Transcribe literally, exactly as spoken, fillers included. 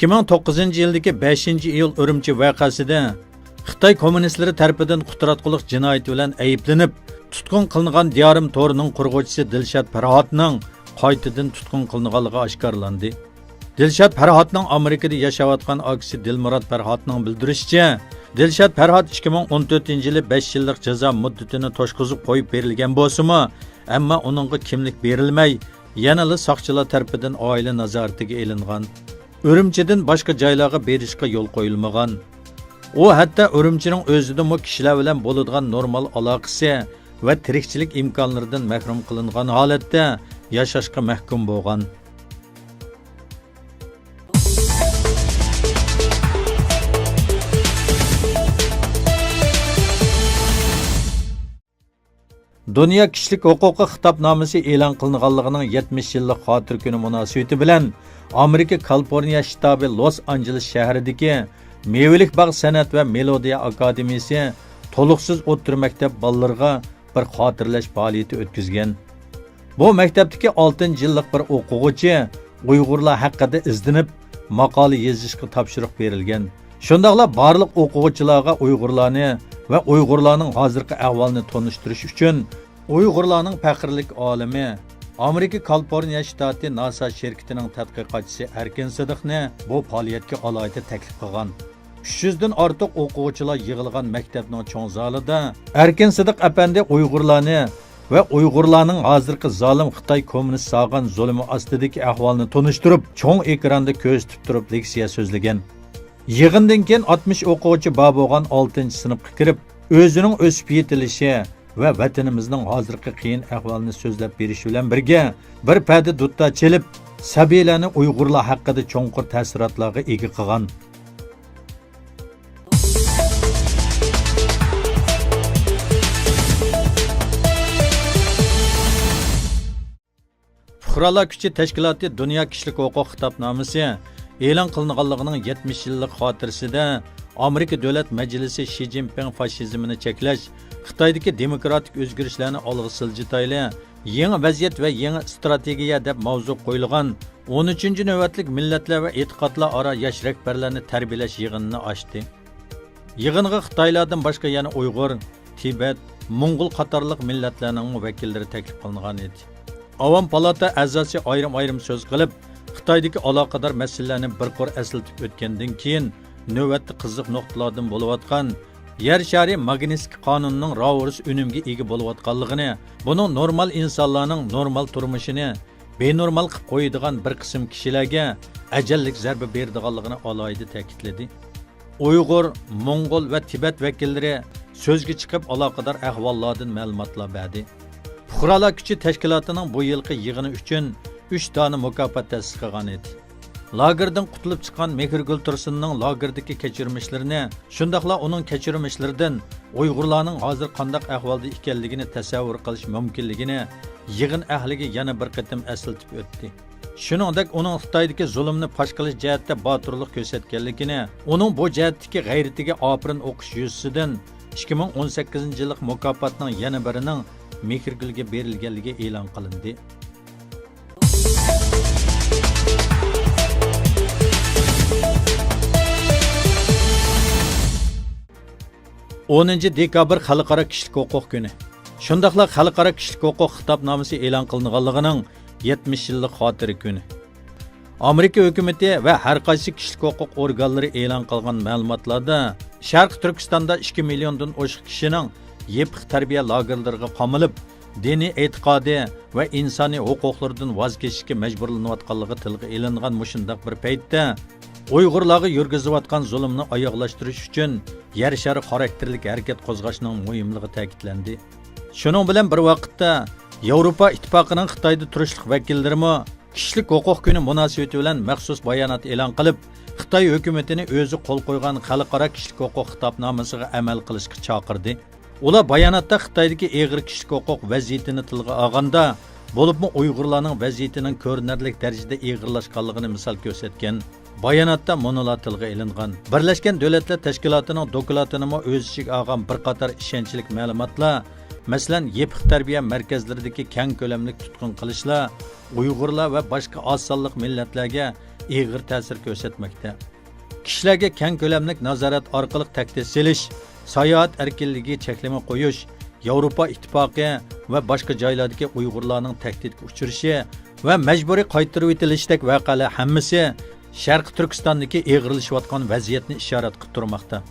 ئىككى مىڭ توققۇزىنچى يىلدىكى بەشىنچى ئىيۇل ئۈرۈمچى ۋەقەسىدە خىتاي كوممۇنىستلىرى تەرىپىدىن قۇتراتقۇلۇق جىنايىتى بىلەن ئەيىبلىنىپ، تۇتقۇن قىلىنغان دىيارىم تورىنىڭ قۇرغۇچىسى دىلشات پەرھاتنىڭ قايتىدىن تۇتقۇن قىلىنغانلىقى ئاشكارىلاندى. دىلشات پەرھاتنىڭ ئامېرىكىدا ياشاۋاتقان ئاكىسى دىلمۇرات پەرھاتنىڭ بىلدۈرۈشىچە، دىلشات پەرھات ئىككى مىڭ ئون تۆتىنچى يىلى بەش يىللىق جازا مۇددىتىنى توشقۇزۇپ قويۇپ بېرىلگەن بولسىمۇ، ئەمما ئۇنىڭغا كىملىك بېرىلمەي، يەنىلا ساقچىلار تەرىپىدىن ئائىلە نازارىتىگە ئېلىنغان. ئۈرۈمچىدىن باشقا جايلارغا بېرىشقا يول قويۇلمىغان. ئۇ ھەتتا ئۈرۈمچىنىڭ ئۆزىدىمۇ كىشىلەر بىلەن بولىدىغان نورمال ئالاقىسى ۋە تىرىكچىلىك ئىمكانلىرىدىن مەھرۇم قىلىنغان ھالەتتە ياشاشقا مەھكۇم بولغان. دۇنيا كىشىلىك ھوقۇقى خىتابنامىسى ئېلان قىلىنغانلىقىنىڭ يەتمىش يىللىق خاتىرە كۈنى مۇناسىۋىتى بىلەن، ئامېرىكا كالىفورنىيە شتابى لوس ئانژېلېس شەھىرىدىكى مېۋىلىك باغ سەنئەت ۋە مېلودىيە ئاكادېمىيىسى تولۇقسىز ئوتتۇرا مەكتەپ بالىلىرىغا بىر خاتىرىلەش پائالىيىتى ئۆتكۈزگەن. بۇ مەكتەپتىكى ئالتىنچى يىللىق بىر ئوقۇغۇچى ئۇيغۇرلار ھەققىدە ئىزدىنىپ، ماقالە يېزىشقا تاپشۇرۇق بېرىلگەن. شۇنداقلا بارلىق ئوقۇغۇچىلارغا ئۇيغۇرلارنى ۋە ئۇيغۇرلارنىڭ ھازىرقى ئەھۋالىنى تونۇشتۇرۇش ئۈچۈن ئۇيغۇرلارنىڭ پەخىرلىك ئالىمى، ئامېرىكا كالىفورنىيە شتاتى ناسا شىركىتىنىڭ تەتقىقاتچىسى ئەركىن سىدىقنى بۇ پائالىيەتكە ئالاھىدە تەكلىپ قىلغان. ئۈچ يۈزدىن ئارتۇق ئوقۇغۇچىلار يىغىلغان مەكتەپنىڭ چوڭ زالىدا ئەركىن سىدىق ئەپەندى ئۇيغۇرلارنى ۋە ئۇيغۇرلارنىڭ ھازىرقى زالىم خىتاي كوممۇنىست سالغان زۇلۇمى ئاستىدىكى ئەھۋالنى تونۇشتۇرۇپ، چوڭ ئېكراندا كۆرسىتىپ تۇرۇپ لېكسىيە سۆزلىگەن. يىغىندىن كېيىن ئاتمىش ئوقۇغۇچى بار بولغان ئالتىنچى سىنىپقا كىرىپ، ئۆزىنىڭ ئۆسۈپ يېتىلىشى ۋە ۋەتىنىمىزنىڭ ھازىرقى قىيىن ئەھۋالىنى سۆزلەپ بېرىشى بىلەن بىرگە، بىر پەدە دۇتار چېلىپ، سەبىيلەرنى ئۇيغۇرلار ھەققىدە چوڭقۇر تەسىراتلارغا ئىگە قىلغان. پۇقرالار كۈچى تەشكىلاتى دۇنيا كىشىلىك ھوقۇق خىتابنامىسى ئېلان قىلىنغانلىقىنىڭ يەتمىش يىللىق خاتىرىسىدە ئامېرىكا دۆلەت مەجلىسى شى جىنپىڭ فاشىزمىنى چەكلەش، خىتايدىكى دېموكراتىك ئۆزگىرىشلەرنى ئالغا سىلجىتايلى، يېڭى ۋەزىيەت ۋە يېڭى ئىستراتېگىيە دەپ ماۋزۇ قويۇلغان ئون ئۈچىنچى نۆۋەتلىك مىللەتلەر ۋە ئېتىقادلار ئارا ياش رەھبەرلەرنى تەربىيەلەش يىغىنىنى ئاچتى. يىغىنغا خىتايلاردىن باشقا يەنە ئۇيغۇر، تىبەت، موڭغۇل قاتارلىق مىللەتلەرنىڭمۇ ۋەكىللىرى تەكلىپ قىلىنغان ئىدى. ئاۋام پالاتا ئەزاسى ئايرىم-ئايرىم سۆز قىلىپ، خىتايدىكى ئالاقىدار مەسىلىلەرنى بىر قۇر ئەسلىتىپ ئۆتكەندىن كېيىن، نۆۋەتتە قىزىق نۇقتىلاردىن بولۇۋاتقان يەر شارى ماگنىتسكىي قانۇنىنىڭ راۋۇرۇس ئۈنۈمگە ئىگە بولۇۋاتقانلىقىنى، بۇنىڭ نورمال ئىنسانلارنىڭ نورمال تۇرمۇشىنى بىنورمال قىلىپ قويىدىغان بىر قىسىم كىشىلەرگە ئەجەللىك زەربە بېرىدىغانلىقىنى ئالاھىدە تەكىتلىدى. ئۇيغۇر، موڭغۇل ۋە تىبەت ۋەكىللىرى سۆزگە چىقىپ، ئالاقىدار ئەھۋاللاردىن مەلۇماتلار بەردى. پۇقرالار كۈچى تەشكىلاتىنىڭ بۇ يىلقى يىغىنى ئۈچۈن ئۈچ دانە مۇكاپات تەسىس قىلغان ئىدى. لاگېردىن قۇتۇلۇپ چىققان مېھرىگۈل تۇرسۇننىڭ لاگېردىكى كەچۈرمىشلىرىنى، شۇنداقلا ئۇنىڭ كەچۈرمىشلىرىدىن ئۇيغۇرلارنىڭ ھازىر قانداق ئەھۋالدا ئىكەنلىكىنى تەسەۋۋۇر قىلىش مۇمكىنلىكىنى يىغىن ئەھلىگە يەنە بىر قېتىم ئەسلىتىپ ئۆتتى. شۇنىڭدەك ئۇنىڭ خىتايدىكى زۇلۇمنى پاش قىلىش جەھەتتە باتۇرلۇق كۆرسەتكەنلىكىنى، ئۇنىڭ بۇ جەھەتتىكى غەيرىتىگە ئاپىرىن ئوقۇش يۈزىسىدىن ئىككى مىڭ ئون سەككىزىنچى يىللىق مۇكاپاتنىڭ يەنە بىرىنىڭ مېھرىگۈلگە بېرىلگەنلىكى ئېلان قىلىندى. ئونىنچى دېكابىر خەلقئارا كىشىلىك ھوقۇق كۈنى. شۇنداقلا خەلقئارا كىشىلىك ھوقۇق خىتابنامىسى ئېلان قىلىنغانلىقىنىڭ يەتمىش يىللىق خاتىرە كۈنى. ئامېرىكا ھۆكۈمىتى ۋە ھەر قايسى كىشىلىك ھوقۇق ئورگانلىرى ئېلان قىلغان مەلۇماتلاردا، شەرقىي تۈركىستاندا ئىككى مىليوندىن ئوشۇق كىشىنىڭ يېپىق تەربىيە لاگېرلىرىغا قامىلىپ، دىنىي ئېتىقادى ۋە ئىنسانىي ھوقۇقلىرىدىن ۋاز كېچىشكە مەجبۇرلىنىۋاتقانلىقى تىلغا ئېلىنغان مۇشۇنداق بىر پەيتتە، ئۇيغۇرلارغا يۈرگۈزۈلۈۋاتقان زۇلۇمنى ئاياغلاشتۇرۇش ئۈچۈن يەر شارى خاراكتېرلىك ھەرىكەت قوزغاشنىڭ مۇھىملىقى تەكىتلەندى. شۇنىڭ بىلەن بىر ۋاقىتتا، ياۋروپا ئىتتىپاقىنىڭ خىتايدا تۇرۇشلۇق ۋەكىللىرىمۇ كىشىلىك ھوقۇق كۈنى مۇناسىۋىتى بىلەن مەخسۇس بايانات ئېلان قىلىپ، خىتاي ھۆكۈمىتىنى ئۆزى قول قويغان خەلقئارا كىشىلىك ھوقۇق خىتابنامىسىغا ئەمەل قىلىشقا چاقىردى. ئۇلار باياناتتا خىتايدىكى ئېغىر كىشىلىك ھوقۇق ۋەزىيىتىنى تىلغا ئالغاندا، بولۇپمۇ ئۇيغۇرلارنىڭ ۋەزىيىتىنىڭ كۆرۈنەرلىك دەرىجىدە ئېغىرلاشقانلىقىنى مىسال كۆرسەتكەن. باياناتتا مۇنۇلار تىلغا ئېلىنغان: بىرلەشكەن دۆلەتلەر تەشكىلاتىنىڭ دوكلاتىنىمۇ ئۆز ئىچىگە ئالغان بىر قاتار ئىشەنچلىك مەلۇماتلار، مەسىلەن، يېپىق تەربىيە مەركەزلىرىدىكى كەڭ كۆلەملىك تۇتقۇن قىلىشلار، ئۇيغۇرلار ۋە باشقا ئاز سانلىق مىللەتلەرگە ئېغىر تەسىر كۆرسەتمەكتە. كىشىلەرگە كەڭ كۆلەملىك نازارەت ئارقىلىق تەھدىت سېلىش، ساياھەت ئەركىنلىكىگە چەكلىمە قويۇش، ياۋروپا ئىتتىپاقى ۋە باشقا جايلاردىكى ئۇيغۇرلارنىڭ تەھدىتكە ئۇچرىشى ۋە مەجبۇرىي قايتۇرۇۋېتىلىشتەك ۋەقەلەر ھەممىسى شەرقىي تۈركىستاندىكى ئېغىرلىشىۋاتقان ۋەزىيەتنى ئىشارەت قىلىپ تۇرماقتا.